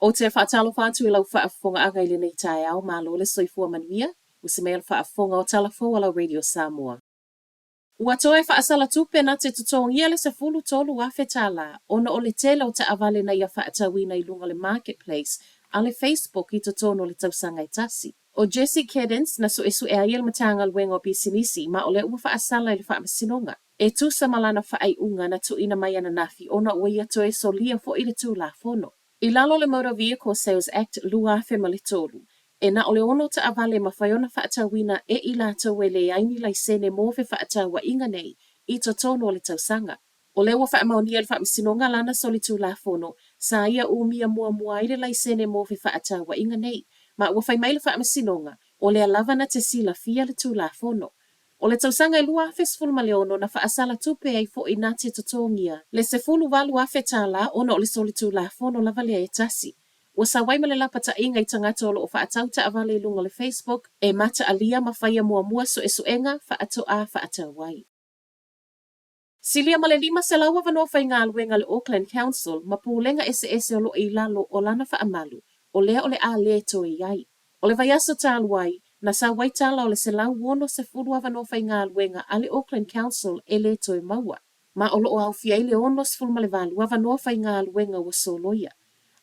Ou te faatalofa atu i lau faafofogaaga i lenei taeao, malo le soifua manuia, usi mai le faafofoga o tala fou a lau Radio Samoa. Ua toe faasala tupe na te totogia le 13,000 tālā ona o le tele o taavale na ia faatauina i luga o le Marketplace a le Facebook i totonu o le tausaga e tasi. ʻO Jesse Keddens na suesue ai e le Matagaluega o Pisinisi ma o lea ua faasala i le Faamasinoga e tusa ma lana faaiuga na tuuina mai ananafi ona ua ia toe solia foi le Tulafono. I lalo o le Motor Vehicle Sales Act 2003, e na o le ono taavale e mafai ona faatauina e i latou e leai ni laisene mo fefaatauaiga nei i totonu o le tausaga. O lea ua faamaonia e le Faamasinoga lana solitulafono sa ia umia muamua ai le laisene mo fefaatauaiga nei, ma ua fai mai le Faamasinoga, o lea lava na te silafia le Tulafono. O le tausaga e 2016 na faasala tupe ai foi na te totogia le 18,000 tālā ona o le solitulafono lava lea e tasi. Ua sau ai ma le lapataiga i tagata o lo o faatau taavale i luga o le Facebook e mataalia ma faia muamua suesuega faatoa faatau ai. Silia ma le 500 avanoa faigaluega a le Auckland Council ma pulega eseese o lo o i lalo o lana faamalu, o lea o le a le toe i ai. O le vaiaso talu ai, na sau ai tala o le 160 avanoa faigaluega a le Auckland Council e le toe maua, ma o lo o aofia ai le 68 avanoa faigaluega ua soloia.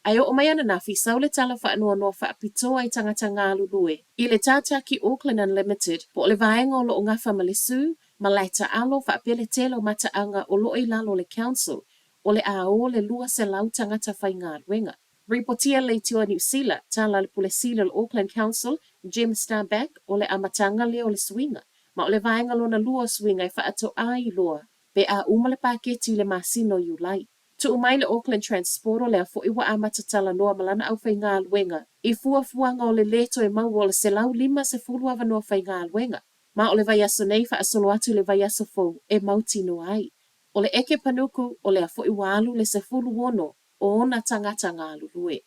Ae oo mai ananafi, sau le tala faanoanoa faapitoa i tagata galulue i le Tātaki Auckland Unlimited po o le vaega o lo o gafa ma le Sue ma lae taalo faapea le tele o mataaga o lo o i lalo o le Council, o le a o le 200 tagata faigaluega. Ripotia Leitioa Niu Sila, tala a le Pule Sili o le Auckland Council, Jim Starback, o le amataga lea o le suiga, ma o le vaega lona lua o suiga e faatoa iloa pe a uma le paketi i le masina o Iulai. Tuu mai le Auckland Transport o lea foi ua amata talanoa ma lana aufaigaluega i fuafuaga o le lē toe maua o le 150 avanoa faigaluega. Ma o le vaiaso nei faasolo atu i le vaiaso fou e mautinoa ai. O le eke panuku o lea foi ua alu le 16 o ona tagata galulue.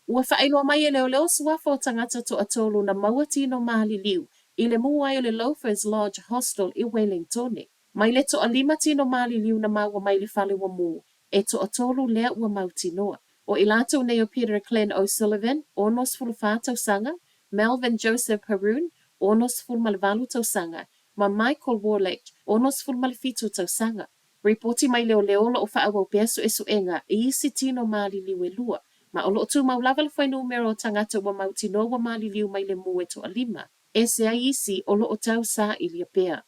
Ua faailoa mai e leoleo suafa o tagata toatolu na maua tino maliliu i le mū ai o le Loafers Lodge Hostel i Welingtone. Mai le toalima tino maliliu na maua mai le fale ua mū, e toatolu lea ua mautinoa. ʻO i latou nei o Peter Glenn O'Sullivan, 64 tausaga, Melvin Joseph Haroon, 68 tausaga, ma Michael Warlick, 67 tausaga. Ripoti mai leoleo o lo o faaauau pea suesuega i isi tino maliliu e lua, ma o lo o tumau lava le fuainumera o tagata ua mautinoa ua maliliu mai le mū e toalima, ese ai isi o lo o tausaili pea.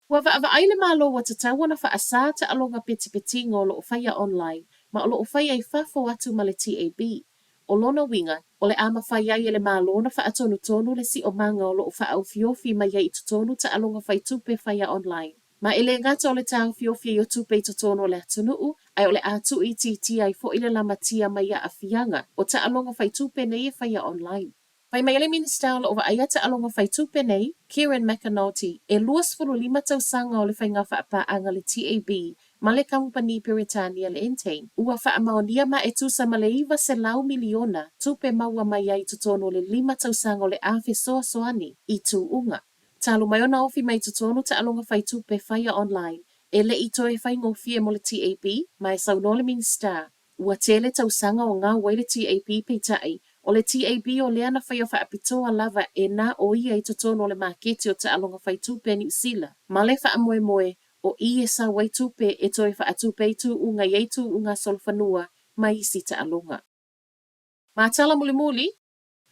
Ua vaavaai le Malo ua tatau ona faasā taaloga petipetiga o lo o faia online ma o lo o faia i fafo atu ma le TAB. O lona uiga, o le a mafai ai e le Malo ona faatonutonu le siomaga o lo o faaofiofi mai ai i totonu taaloga faitupe faia online. Ma e le gata o le taofiofi ai o tupe i totonu o le atunuu, ae o le a tuuitiitia ai foi le lamatia mai aafiaga o taaloga faitupe nei e faia online. Fai mai le Minisita o lo o vaaia taaloga faitupe nei, Kieran McAnulty, e 25 tausaga o le faiga faapaaga a le TAB ma le kamupani Peretania le Entain, ua faamaonia ma e tusa ma le 900 miliona tupe maua mai ai i totonu o le lima tausaga o le a fesoasoani i tūʻuga. Talu mai ona ofi mai i totonu taaloga faitupe faia online, e le i toe faigofie mo le TAB, ma e saunoa le Minisita, Ua tele tausaga o gau ai le TAB peitai, o le TAB o lea na faia faapitoa lava e na o ia i totonu o le maketi o taaloga faitupe a Niu Sila, ma le faamoemoe o i e sau ai tupe e toe faatupe ai tūʻuga i ai tūʻuga solofanua ma isi taaloga. Ma tala mulimuli,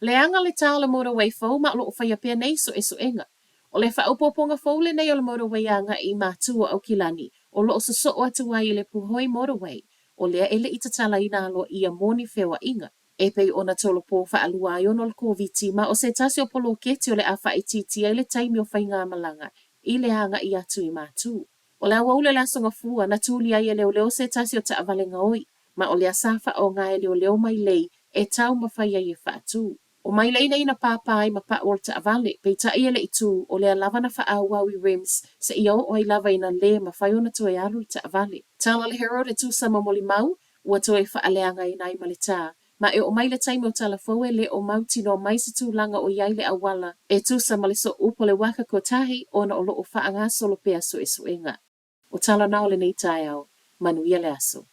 Leaga le tā o le motorway fou ma o lo o faia pea nei suesuega. O le faaopoopoga fou lenei o le motorway agai i Matu o Aukilani o lo o sosoo atu ai i le Puhoi Motorway, o lea e le i tatalaina aloaia mo ni feoaiga. E pei ona tolopō faalua ai ona o le Koviti ma o se tasi o poloketi o le a faaitiitia ai le taimi o faigamalaga i le agai atu i Matu. O le aoauli o le Aso Gafua, na tuli ai e leoleo se tasi o taavale gaoi, ma o lea sa faaaoga e leoleo mailei e taumafai ai e faatū. ʻO mailei nei na pāpā ai ma paʻu o le taavale, peitai e le i tū, o lea lava na faaauau i rims seia oo ai lava ina lē mafai ona toe alu le taavale. Tala le Herald e tusa ma molimau, ua toe faaleagaina ai ma le tā, Ma e oo mai le taimi o tala fou e le o mautinoa mai se tulaga o i ai le auala e tusa ma le sooupu o le Waka Kotahi ona o lo o faagasolo pea suesuega. O tala na o lenei taeao. Manuia le aso.